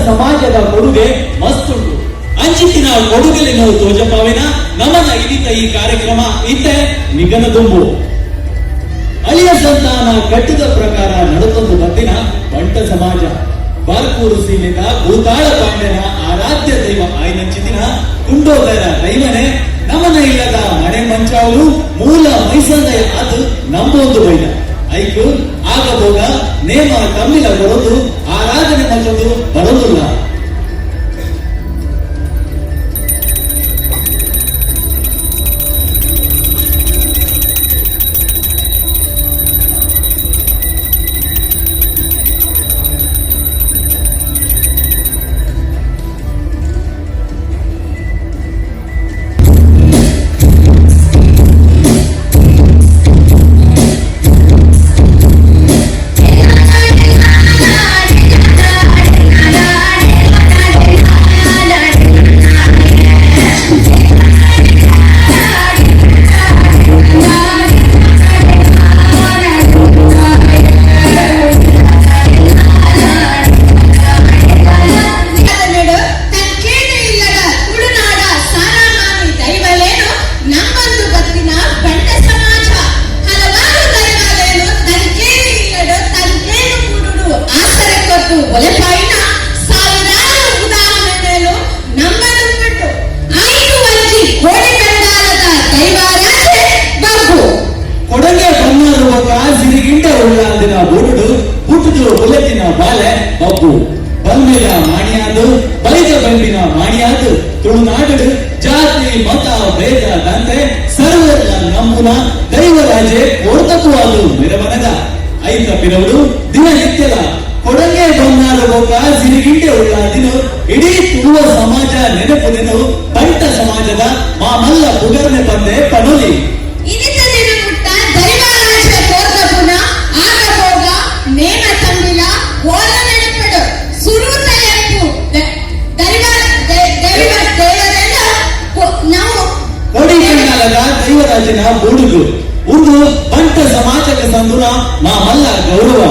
ಸಮಾಜದ ಕೊಡುಗೆ ಮಸ್ತುಂಡು. ಅಂಚಿತ್ತಿನ ಕೊಡುಗೆಲೆನು ತೋಜಪಾವಿನ ನಮನ ಇದಿತ ಈ ಕಾರ್ಯಕ್ರಮ ಇತ್ತೆ ನಿಗನ ದುಂಬು. ಅಳಿಯ ಸಂತಾನ ಕಟ್ಟಿದ ಪ್ರಕಾರ ನಡುತ್ತೊಂದು ಬತ್ತಿನ ಬಂಟ ಸಮಾಜ ಬಾರ್ಕೂರು ಸೀಮೆದ ಭೂತಾಳ ಪಾಂಡ್ಯನ ಆರಾಧ್ಯ ದೈವ ಆಯ್ನಂಚಿತಿನ ಕುಂಡೋದರ ದೈವನೇ ನಮನ ಇಲ್ಲದ ಮನೆ ಮಂಚಾವರು ಮೂಲ ಮೈಸಂದಯ ಅದು ನಂಬೊಂದು ಬೈದ. ಐಕು ಆಗಬೋಗ ನೇಮ ತಮ್ಮಿಲ ಬರೋದು ಆರಾಧನೆ ಮತ್ತೊಂದು ಬರೋದಿಲ್ಲ. ಅದನ್ನಿಡು ತಕ್ಕೇನು ಇಲ್ಲದ ತುಳುನಾಡ ಸಾರಾಮಾನಿ ದೈವಲೇನು ನಮ್ಮೊಂದು ಬತ್ತಿನ ಬಂಟ ಸಮಾಜ. ಹಲವಾರು ದೈವಲೇನು ತನ್ಕೇನು ಇಲ್ಲಡು ತನ್ಕೇನು ಕೂಡುಡು ಆಸರೆ ಕೊಟ್ಟು ಒಲೆಪಾಯಿನ ಸಾವಿರಾರು ಉದಾಹರಣೆಗಳು ನಮ್ಮದುಂಟು. ಆಯ್ತು, ಒಂಜಿ ಕೋಡಿ ಕಂಡಾಲದ ದೈವಾರಾಧೆ ಬಗ್ಗು. ಕೊಡಗೆ ಬನ್ನಾರು ಸಿರಿಗಿಂಡ ಉಳ್ಳಾಂದಿನ ಬುಡುಡು ಪುಟ್ಟುದು ಬುಲೆತಿನ ಬಾಲೆ ಬಬ್ಬು. ಬಲ್ಮೆದ ಮಾಣಿಯಾದು, ಬೈದ ಬಂಡಿನ ಮಾಣಿಯಾದು, ತುಳುನಾಡು ಜಾತಿ ಮತ ಭೇದ ದಂತೆ ಸರ್ವರ ನಂಬುನ ದೈವರಾಜೆ ಕೋರ್ತಕುವಾದು ಮೆರವನಗ ಐತ ಪಿರವರು ದಿನನಿತ್ಯದ ಕೊಡಗೆ ಬನ್ನಾರು ಬೊಕ್ಕ ಸಿರಿಗಿಂಡೆ ಉಳ್ಳಾದಿನು ಇಡೀ ತುಳುವ ಸಮಾಜ ನೆನಪುನೆನು ಬಂಟ ಸಮಾಜದ ಮಾಮಲ್ಲ ಪುಗರ್ನೆ ಬಂದೆ ಪಡೋಲಿ. ಇನಿತ ದಿನ ಮುಟ್ಟ ದೈವರಾಜ ಕೋರ್ದಪುನ ಆಗಭೋಗ ನೇಮ ತಂಬಿಲ ಓಲ ನೆನಪಡು. ಸುರೂತ ಎಪ್ಪು ದೈವ ದೈವ ದೇವರೆಲ್ಲ ನಾವು ಕೋಡಿ ಕಂಡಾಲದ ದೈವರಾಜನ ಬೂಡುಗು ಒಂದು ಬಂಟ ಸಮಾಜಕ್ಕೆ ಸಂದುನ ಮಾಮಲ್ಲ ಗೌರವ.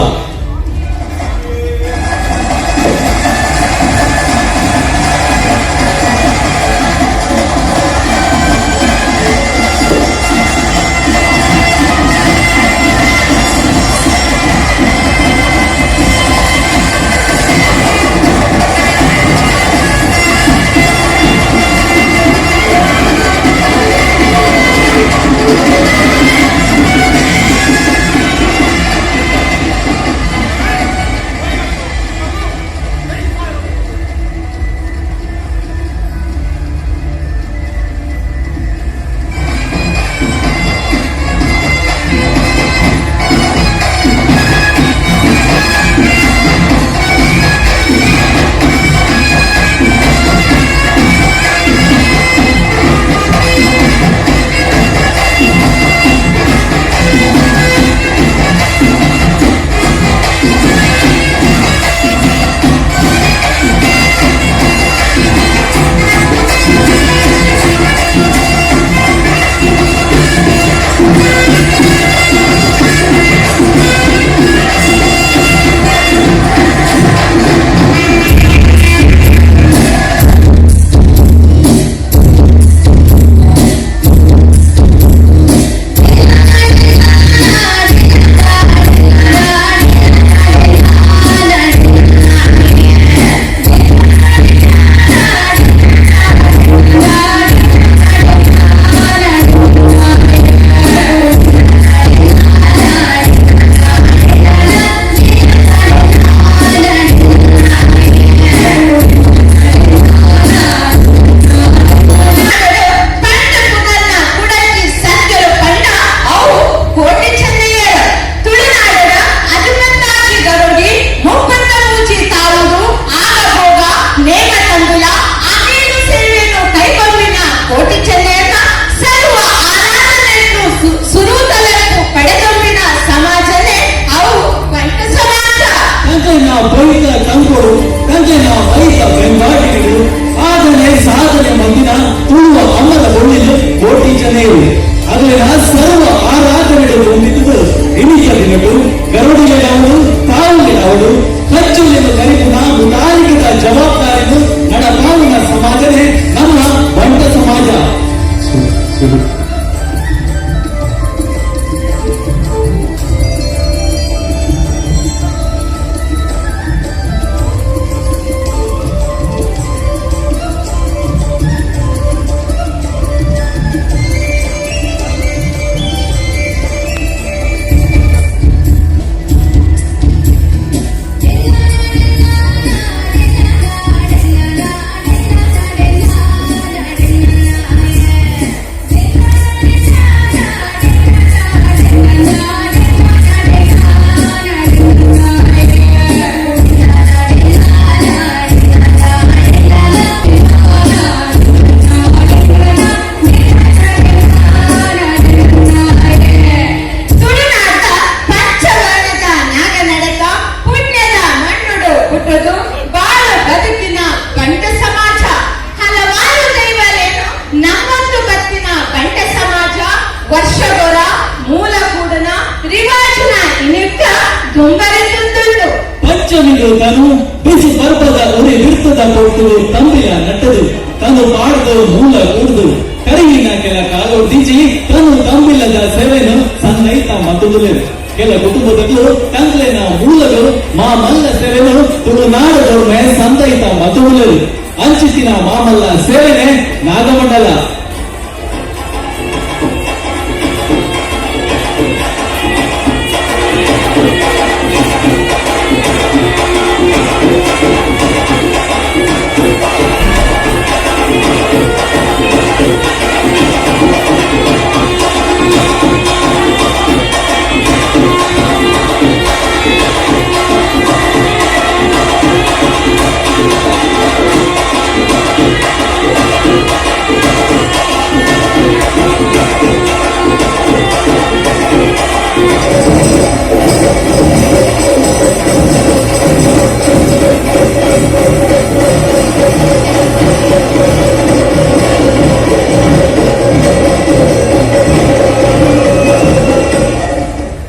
Bisu ಪರ್ಬದ ಉರಿ ಬಿರ್ತದ ಕೊಟ್ಟು ತಂಬಿಲ ನಟ್ಟದು ತನು ಪಾಡ್ದು ಮೂಲ ಕೂಡ್ದು ಕರಿವಿನ ಕೆಲ ಕಾಲೊಡ್ಡಿಜಿ ತನು ತಂಬಿಲದ ಸೇವೆನು ಸನ್ನೈತ ಮತ್ತೊಂದುಲೇರು. ಕೆಲ ಕುಟುಂಬದಗಳು ತಂಗ್ಲೆನ ಮೂಲಗಳು ಮಾಮಲ್ಲ ಸೇವೆನು ತುಳುನಾಡದೊರ್ಮೆ ಸಂದೈತ ಮತ್ತೊಂದುಲೇರು. ಅಂಚಿತಿನ ಮಾಮಲ್ಲ ಸೇವೆನೆ ನಾಗಮಂಡಲ.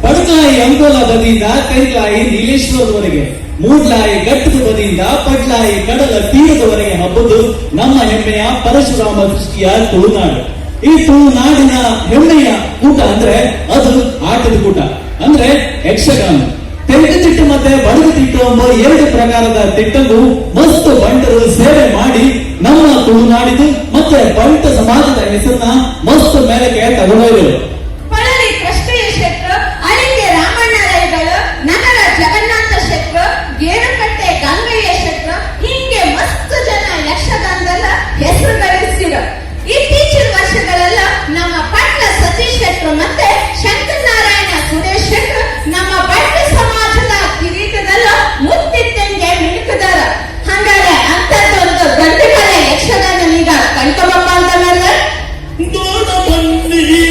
ಪಡ್ಕಾಯಿ ಅಂಕೋಲ ಬದಿಯಿಂದ ಕೈಲಾಯಿ ನೀಲೇಶ್ವರದವರೆಗೆ, ಮೂಡ್ಲಾಯಿ ಘಟ್ಟದ ಬದಿಯಿಂದ ಪಡ್ಲಾಯಿ ಕಡಲ ತೀರದವರೆಗೆ ಹಬ್ಬದ್ದು ನಮ್ಮ ಹೆಮ್ಮೆಯ ಪರಶುರಾಮ ಸೃಷ್ಟಿಯ ತುಳುನಾಡು. ಈ ತುಳುನಾಡಿನ ಹೆಮ್ಮೆಯ ಕೂಟ ಅಂದ್ರೆ ಅದು ಆಟದ ಕೂಟ, ಅಂದ್ರೆ ಯಕ್ಷಗಾನ. ತೆಂಕುತಿಟ್ಟು ಮತ್ತೆ ಬಡಗುತಿಟ್ಟು ಎಂಬ ಎರಡು ಪ್ರಕಾರದ ತಿಟ್ಟಂಗು ಮಸ್ತ್ ಬಂಟರು ಸೇವೆ ಮಾಡಿ ನಮ್ಮ ತುಳುನಾಡಿದು ಮತ್ತೆ ಬಂಟ ಸಮಾಜದ ಹೆಸರನ್ನ ಮಸ್ತ್ ಮೇಲಕ್ಕೆ ತಗೊಂಡೋಗಿರು. ಪಳಲಿ ಕೃಷ್ಣಯ್ಯ ಶೆಟ್ರು, ಅಳಿಕೆ ರಾಮಣ್ಣ ರೈಗಳು, ನಗರ ಜಗನ್ನಾಥ ಶೆಟ್ರು, ಗೇರುಕಟ್ಟೆ ಗಂಗಯ್ಯ ಶೆಟ್ರು, ಹೀಗೆ ಮಸ್ತ್ ಜನ ಯಕ್ಷಗಾನದಲ್ಲ ಹೆಸರು ಗಳಿಸಿರು. ಇತ್ತೀಚಿನ ವರ್ಷಗಳೆಲ್ಲ ನಮ್ಮ ಪಟ್ಲ ಸತೀಶ್ ಶೆಟ್ರು ಮತ್ತೆ ಶಂಕರನಾರಾಯಣ ಸುರೇಶ್ ಶೆಟ್ರು ನಮ್ಮ ಬಂಟ ಸಮಾಜದ ಕಿರೀಟದಲ್ಲ ಮುತ್ತಿಟ್ಟಂಗೆ ಮಿಣುಕದಾರ. ಹಂಗಾರೆ ಅಂತದ್ದೊಂದು ಗಂಟುಕಲೆ ಯಕ್ಷಗಾನ ಈಗ ಕಣ್ಕಬಪ್ಪ ಅಂತಂದ್ರೆ ದೊಡ ಬಂದಿರಿ.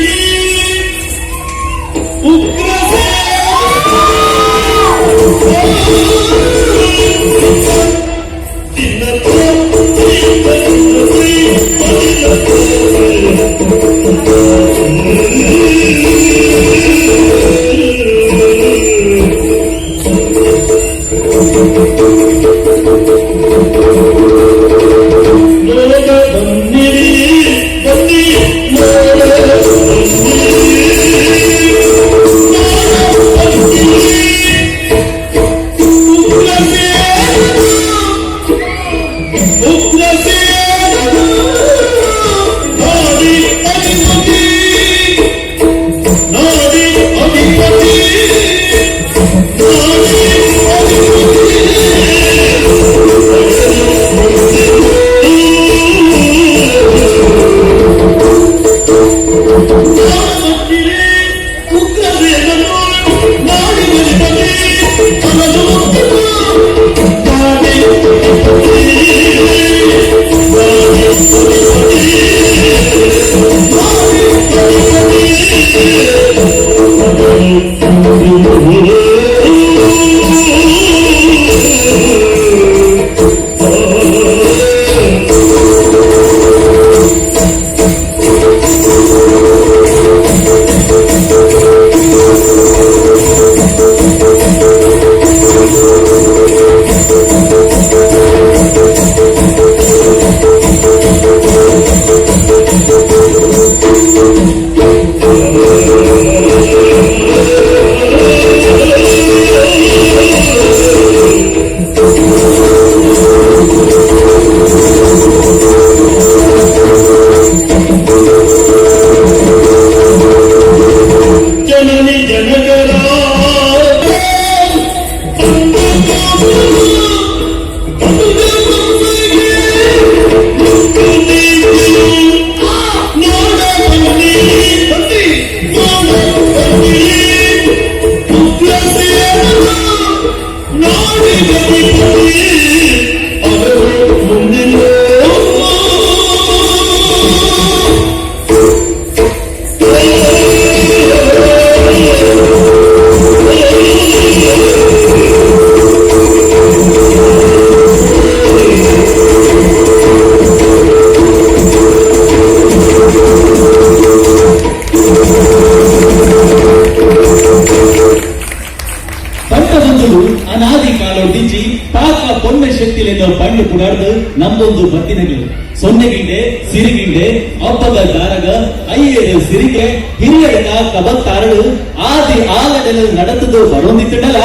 ಪೂಜೆಲೆನ ಪಂಡು ಪುಡಾಡ್ದು ನಮ್ಮೊಂದು ಬತ್ತಿನಗಳು ಸೊನ್ನೆಗಿಂಡೆ ಸಿರಿಗಿಂಡೆ ಅಬ್ಬಗ ದಾರಗ ಅಯ್ಯರು ಸಿರಿಗೆ ಹಿರಿಯಡಕ ಕಬತ್ತಾರಳು ಆದಿ ಆಲಡಲು நடத்துದು ಬರೋಂದಿತ್ತಡಲ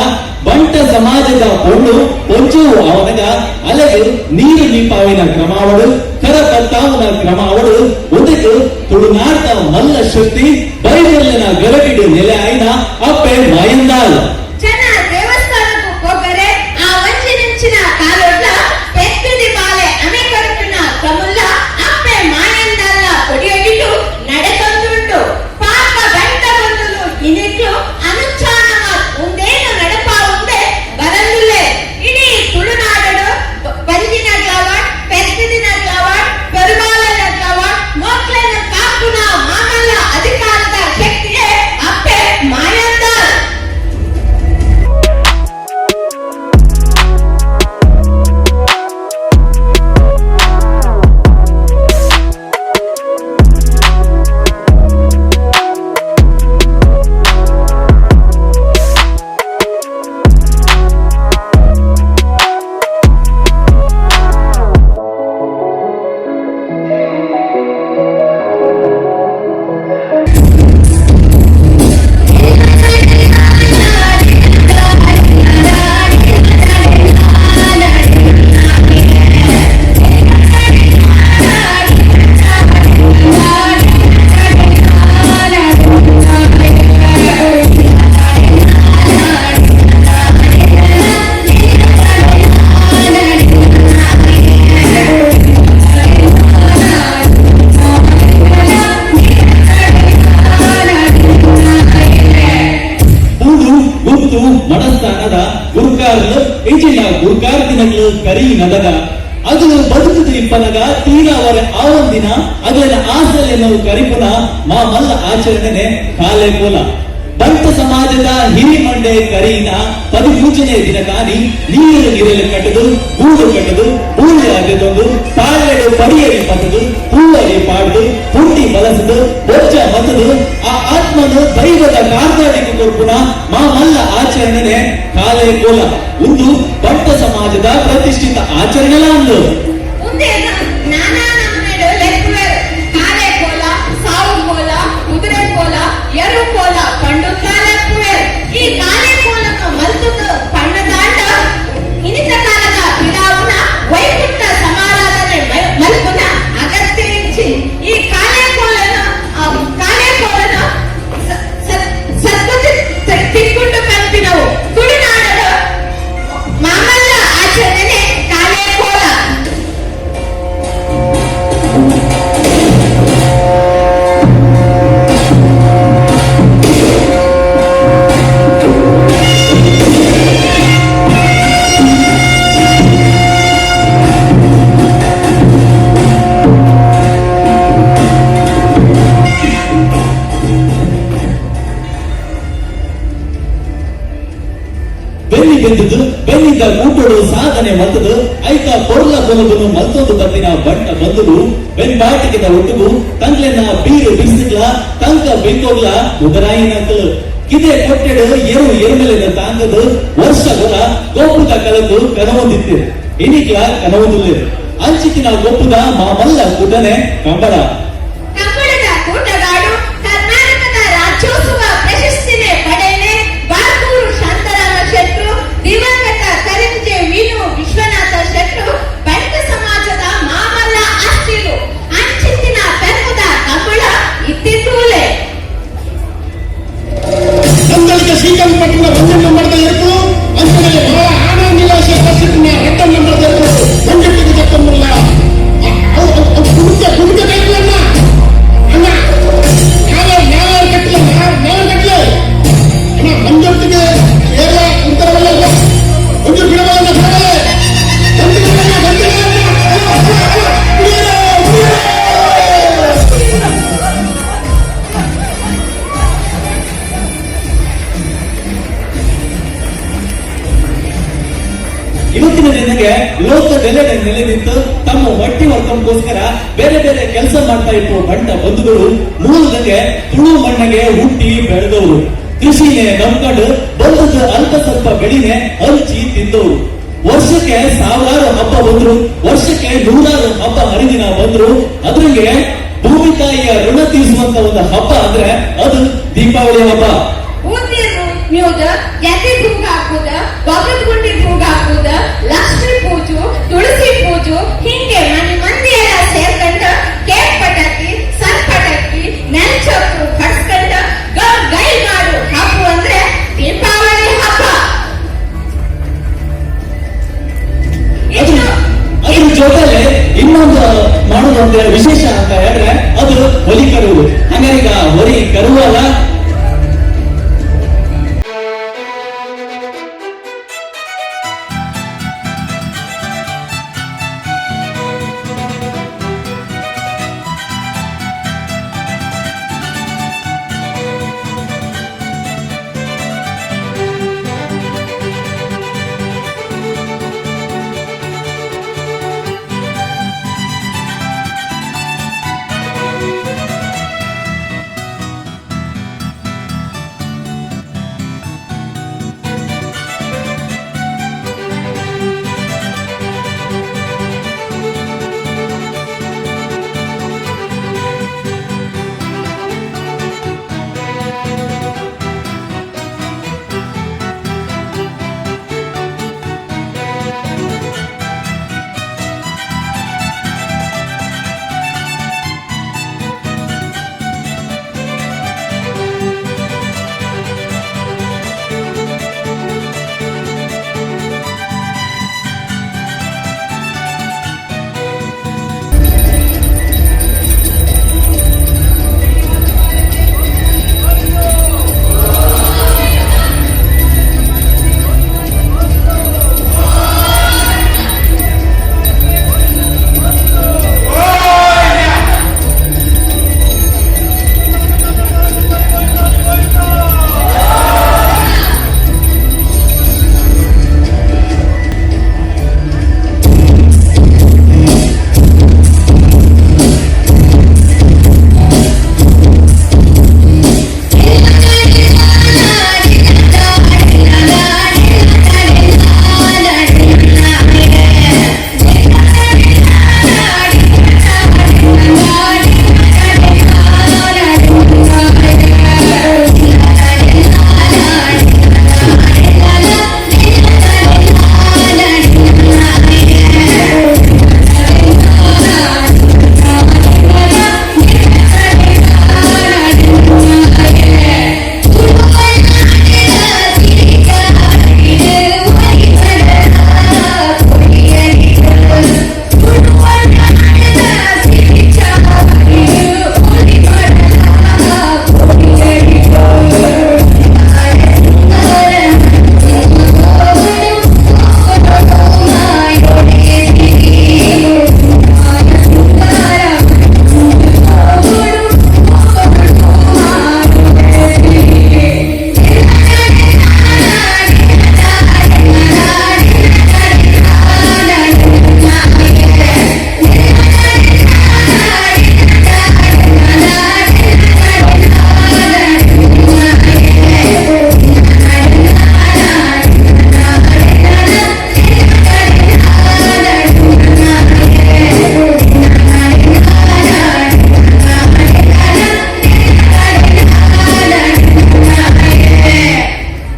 ಬಂಟ ಸಮಾಜದ ಪೊಣ್ಣು ಪೊಂಚು ಅವನಗ ಅಲೆಗೆ ನೀರು ನಿಂಪಾವಿನ ಕ್ರಮಾವಳು ಕರ ಕತ್ತಾವನ ಕ್ರಮಾವಳು ಒಂದಕ್ಕೆ ತುಳುನಾಡ್ದ ಮಲ್ಲ ಶಕ್ತಿ ಬೈದೆಲ್ಲನ ಗರಡಿಡು ನೆಲೆ ಆಯ್ನ ಅಪ್ಪೆ ಮಾಯಂದಾಲ್. ಜನ ದೇವಸ್ಥಾನಕ್ಕೂ ಹೋಗರೆ ಆ ವಂಚಿನಿಂಚಿನ ಕಾಲೊಡ್ಲ ಪೆತ್ತದಿ ಬಾಲೆ ಅಮೆ ಕರುಪಿನ ಕಮುಲ್ಲ ಅಪ್ಪೆ ಮಾಯಂದಲ್ಲ ಕೊಡಿಯಡಿಟು ನಡೆತಂದುಂಟು. ಪಾಪ ಬಂಟ ಬಂದುಲು ಇನಿಕ್ಲು ಅನುಚ್ಛಾನವ ಉಂದೇನು ನಡಪ ಉಂದೆ ಬರಂದುಲ್ಲೆ. ಇಡೀ ತುಳುನಾಡಡು ಬಂಜಿನಗ್ಲವ, ಪೆತ್ತದಿನಗ್ಲವ, ಪೆರುಬಾಲನಗ್ಲವ, ಮೋಕ್ಲೆನ ಕಾಪುನ ಮಾಮಲ್ಲ ಅಧಿಕಾರದ ಶಕ್ತಿಯೇ ಅಪ್ಪೆ ಮಾಯಂದಾಲ್. ಬೂಡು ಗುತ್ತು ಮಡಸ್ಥಾನದ ಗುರ್ಕಾರ್ಲು ಇಜಿನ ಗುರ್ಕಾರ್ ದಿನಗಳು ಕರಿ ನದಗ ಅದು ಬದುಕುದು ಇಪ್ಪನಗ ತೀರಾವರ ಆವೊಂದಿನ ಅಗಲಿನ ಆಸಲೆಯನ್ನು ಕರಿಪುನ ಮಾ ಮಲ್ಲ ಆಚರಣೆನೆ ಕಾಲೆ ಕೋಲ. ಬಂಟ ಸಮಾಜದ ಹಿರಿಮಂಡೆ ಕರೀನ ಪದಿಮೂಜನೇ ದಿನ ಕಾನಿ ನೀರು ನೀರಲ್ಲಿ ಕಟ್ಟದು, ಗೂಡು ಕಟ್ಟದು, ಬೂಳಿ ಅಗೆದೊಂದು ತಾಳೆಡು ಪಡಿಯರಿ ಪತ್ತದು, ಹೂವರಿ ಪಾಡುದು, ಪುಂಡಿ ಬಲಸದು, ಬೊಜ್ಜ ಮತ್ತದು ಆ ಆತ್ಮನು ದೈವದ ಕಾರ್ದಾಡಿಗೆ ಕೊರ್ಪುನ ಮಾ ಮಲ್ಲ ಆಚರಣೆನೆ ಕಾಲೆ ಕೋಲ. ಒಂದು ಬಂಟ ಸಮಾಜದ ಪ್ರತಿಷ್ಠಿತ ಆಚರಣೆಲ ಒಂದು. ಉಂದೇನ ನಾನಾ ನಮೂನೆಡು ಲೆಕ್ಕುವೆರ್. ಕಾಲೆ ಕೋಲ, ಸಾವು ಕೋಲ, ಕುದುರೆ ಕೋಲ, ಎರು ಕೋಲ ಪಂಡುತ್ತಾ ಲೆಕ್ಕುವೆರ್. ಈ ಕಾಲೆ ಕೋಲನ್ನು ಮಲ್ತುದು ಪಣ್ಣದಾಂಡ ಇನಿತ ಕಾಲದ ಪಿರಾವುನ ವೈಕುಂಠ ಸಮಾರಾಧನೆ ಮಲ್ಪುನ ಅಗತ್ಯ ಇಜ್ಜಿ. ಈ ಕಾಲೆ ಕೋಲನು ಕಾಲೆ ಕೋಲನು ಸದ್ಬುದ್ಧಿ ತಿಕ್ಕೊಂಡು ಪನ್ಪಿನವು. ತುಳುನಾಡಡು ಮಾಮಲ್ಲ ಆಚರಣೆ ಕಾಲೆ ಕೋಲ. ಬೆನ್ನಿ ಬೆಂದದ್ದು ಬೆನ್ನಿದ್ದ ಕೂಟೋಡು ಸಾಧನೆ ಮತ್ತದು ಐಕ ಪೊರ್ಲ ಕೊಲಬನು ಮತ್ತೊಂದು ಬತ್ತಿನ ಬಂಟ ಬಂದುದು ಬೆನ್ಬಾಟಿಗೆದ ಒಟ್ಟುಗು ತಂಗ್ಲೆನ ಬೀರು ಬಿಸಿಗ್ಲ ತಂಕ ಬೆಂಕೋಗ್ಲ ಉದರಾಯಿನಕಲು ಕಿದೆ ಕೊಟ್ಟೆಡು ಎರು ಎರುಮೆಲೆನ ತಾಂಗದು ವರ್ಷ ಗೊಲ ಗೋಪುದ ಕಲಕು ಕನವೊಂದಿತ್ತು ಇನಿಕ್ಲ ಕನವೊಂದುಲ್ಲೆ. ಅಂಚಿತಿನ ಗೊಪ್ಪುದ ಮಾಮಲ್ಲ ಕೂಟನೆ ಕಂಬಳ. ಕಂಬಳದ ಕೂಟಗಾಡು ಕರ್ನಾಟಕದ ರಾಜ್ಯೋತ್ಸವ ಪ್ರಶಸ್ತಿನೇ ಪಡೆಯನೆ ಬಾರ್ಕೂರು ಶಾಂತರಾಮ ಶೆಟ್ರು, ದಿವಂಗತ ಕರಿಂಜೆ ವೀಣು ವಿಶ್ವನಾಥ ಶೆಟ್ರು ಬಂಟ ಸಮಾಜದ ಮಾಮಲ್ಲ ಆಸ್ತಿಲು. ಅಂಚಿತ್ತಿನ ಪೆರುಮದ ಕಂಬಳ ಇತ್ತಿತ್ತೂಲೆ. ಸಂದಳಿಕೆ ಶ್ರೀಕಂಠಪಟ್ಟಣ ಒಂದೇ ನಂಬರ್ದ ಇರ್ಪು ಅಂಚನೆ ಬಹಳ ಆನಂದಿಲಾಸೆ ಪ್ರಸಿದ್ಧ ರಡ್ಡ ನಂಬರ್ದ ಇರ್ಪು ಒಂಜೆಟ್ಟಿಗೆ ತಕ್ಕಂಬಲ್ಲ ಕುಡುಕ ಕುಡುಕ ಕಟ್ಟಲಣ್ಣ ಅಣ್ಣ ನಾವೇ ನಾವೇ ಕಟ್ಟಲ ನಾವೇ ಕಟ್ಟಲೆ ಅಣ್ಣ ಒಂಜೊಟ್ಟಿಗೆ ಕೇರಳ ಉತ್ತರವಲ್ಲ ಒಂಜು ಬಿಡಬಲ್ಲ ಬಿಡಬಲ್ಲೆ ಬಂದಿಗಳನ್ನ ಬಂದಿಗಳನ್ನ ಕುಡಿಯರೆ. ಇವತ್ತಿನ ದಿನಕ್ಕೆ ಲೋಕದೆಲ್ಲೆಡೆ ನೆಲೆ ನಿಂತು ತಮ್ಮ ಹೊಟ್ಟಿ ವರ್ಕಂಗೋಸ್ಕರ ಬೇರೆ ಬೇರೆ ಕೆಲಸ ಮಾಡ್ತಾ ಇತ್ತು ಬಂಟ ಬಂಧುಗಳು ಮೂಲದಂಗೆ ತುಳು ಮಣ್ಣಿಗೆ ಹುಟ್ಟಿ ಬೆಳೆದವರು, ಕೃಷಿನೇ ನಂಬ್ಕೊಂಡು ಬಂದದ್ದು ಅಲ್ಪ ಸ್ವಲ್ಪ ಬೆಳಿನೆ ಹಂಚಿ ತಿಂದವರು. ವರ್ಷಕ್ಕೆ ಸಾವಿರಾರು ಹಬ್ಬ ಬಂದ್ರು, ವರ್ಷಕ್ಕೆ ನೂರಾರು ಹಬ್ಬ ಹರಿದಿನ ಬಂದ್ರು, ಅದ್ರಂಗೆ ಭೂಮಿ ತಾಯಿಯ ಋಣ ತೀರಿಸುವಂತ ಒಂದು ಹಬ್ಬ ಅಂದ್ರೆ ಅದು ದೀಪಾವಳಿ ಹಬ್ಬ. ಮ್ಯೂದ ಎದೆ ಭೂಗ ಹಾಕುದ, ಬಗದ್ ಗುಂಡಿ ಭೂಗ ಹಾಕುದ, ಲಕ್ಷ್ಮೀ ಪೂಜು, ತುಳಸಿ ಪೂಜು, ಹಿಂಗೆ ಮನೆ ಮಂದಿ ಎಲ್ಲ ಸೇರ್ಕೊಂಡ ಕೇಕ್ ಪಟಾಕಿ, ಸಣ್ಣ ಪಟಾಕಿ, ನೆಲಚೊಕ್ಕು ಹೊಡ್ಸ್ಕೊಂಡ ಗೈ ಮಾಡು ಹಬ್ಬ ಅಂದ್ರೆ ದೀಪಾವಳಿ ಹಬ್ಬ. ಇನ್ನು ಅದ್ರ ಜೊತೆಲೆ ಇನ್ನೊಂದು ಮಾಡೋದು ಅಂತ ಹೇಳಿ ವಿಶೇಷ ಅಂತ ಹೇಳಿದ್ರೆ ಅದು ಹೊಲಿ ಕರುವುದು. ಹಂಗಾರೆ ಈಗ ಹೊರಿ ಕರುವಲ್ಲ.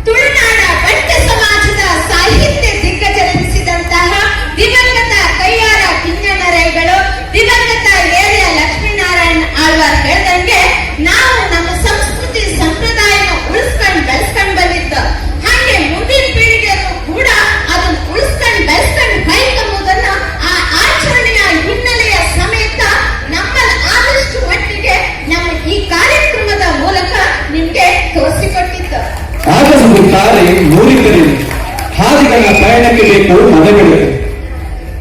ತುಳುನಾಡ ಬಂಟ ಸಮಾಜದ ಸಾಹಿತ್ಯ ದಿಗ್ಗಜರೆನಿಸಿದಂತಹ ದಿವಂಗತ ಕೈಯಾರ ಕಿಂಜನರೈಗಳು, ದಿವಂಗತ ಏರಿಯ ಲಕ್ಷ್ಮೀನಾರಾಯಣ ಆಳ್ವಾರ್ ಹೇಳ್ದಂಗೆ ನಾವು ನಮ್ಮ ಸಂಸ್ಕೃತಿ ಸಂಪ್ರದಾಯನ ಉಳಿಸ್ಕೊಂಡ್ ಬೆಳೆಸ್ಕೊಂಡ್ ಬಂದಿದ್ದ ಹಾಗೆ ಮುಂದಿನ ಪೀಳಿಗೆಯರು ಕೂಡ ಅದನ್ನ ಉಳಿಸ್ಕೊಂಡ್ ಬೆಳೆಸ್ಕೊಂಡ್ ಬೈಕಂಬುದನ್ನ ಆ ಆಚರಣೆಯ ಹಿನ್ನೆಲೆಯ ಸಮೇತ ನಮ್ಮಲ್ಲಿ ಆದಷ್ಟು ಮಟ್ಟಿಗೆ ನಮ್ಮ ಈ ಕಾರ್ಯಕ್ರಮದ ಮೂಲಕ ನಿಮ್ಗೆ ತೋರಿಸಿಕೊಟ್ಟಿತ್ತು. ಆಗಸದ ತಾರೆ ನೂರಿಕರಿದೆ, ಹಾದಿಗಳ ಪಯಣಕ್ಕೆ ಬೇಕು ಮದಬೆಳಕು.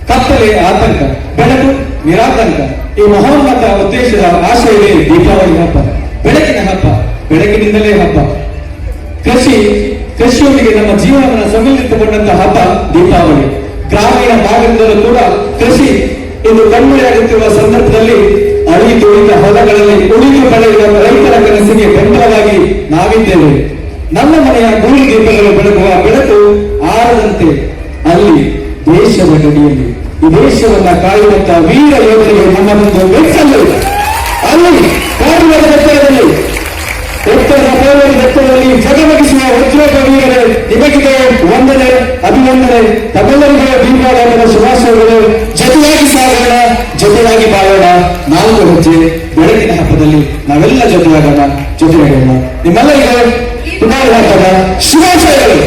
ಕತ್ತಲೆ ಆತಂಕ, ಬೆಳಕು ನಿರಾತಂಕ. ಈ ಮಹೋನ್ನತ ಉದ್ದೇಶದ ಆಶಯವೇ ದೀಪಾವಳಿ ಹಬ್ಬ. ಬೆಳಕಿನ ಹಬ್ಬ, ಬೆಳಕಿನಿಂದಲೇ ಹಬ್ಬ. ಕೃಷಿಯೊಂದಿಗೆ ನಮ್ಮ ಜೀವನವನ್ನು ಸಮ್ಮಿಳಿತಗೊಂಡಂತಹ ಹಬ್ಬ ದೀಪಾವಳಿ. ಗ್ರಾಮೀಣ ಭಾಗದಿಂದಲೂ ಕೂಡ ಕೃಷಿ ಇಂದು ಕಣ್ಮರೆಯಾಗುತ್ತಿರುವ ಸಂದರ್ಭದಲ್ಲಿ ಅಳಿದು ಉಳಿದ ಹೊಲಗಳಲ್ಲಿ ಉಳಿದು ಬೆಳೆಯುವ ರೈತರ ಕನಸಿಗೆ ಬೆಂಬಲವಾಗಿ ನಾವಿದ್ದೇವೆ. ನಮ್ಮ ಮನೆಯ ಗೂಳಿ ದೀಪಗಳು ಬೆಳಗುವ ಬೆಳಕು ಆರದಂತೆ ಅಲ್ಲಿ ದೇಶದ ಗಡಿಯಲ್ಲಿ ಈ ದೇಶವನ್ನ ಕಾಯುವಂತ ವೀರ ಯೋಧರಿಗೆ ನಮ್ಮದೊಂದು ಮೆಚ್ಚಲು. ಅಲ್ಲಿ ಕಾಡುಗಳ ಎತ್ತರದಲ್ಲಿ, ಎತ್ತರದ ಪೌರರ ಎತ್ತರದಲ್ಲಿ ಜಗಮಗಿಸುವ ವಜ್ರೋಪ ವೀರರೇ, ನಿಮಗಿದೆ ವಂದನೆ, ಅಭಿನಂದನೆ. ತಮ್ಮೆಲ್ಲರಿಗೂ ದೀಪಾವಳಿ ಹಬ್ಬದ ಶುಭಾಶಯಗಳು. ಜೊತೆಯಾಗಿ ಸಾಗೋಣ, ಜೊತೆಯಾಗಿ ಬಾಳೋಣ. ನಾಲ್ಕು ಹೆಜ್ಜೆ ಬೆಳಕಿನ ಹಬ್ಬದಲ್ಲಿ ನಾವೆಲ್ಲ ಜೊತೆಯಾಗೋಣ, ಜೊತೆಯಾಗೋಣ. ನಿಮ್ಮೆಲ್ಲರಿಗೂ ದೀಪಾವಳಿ ಹಬ್ಬದ ಶುಭಾಶಯಗಳು.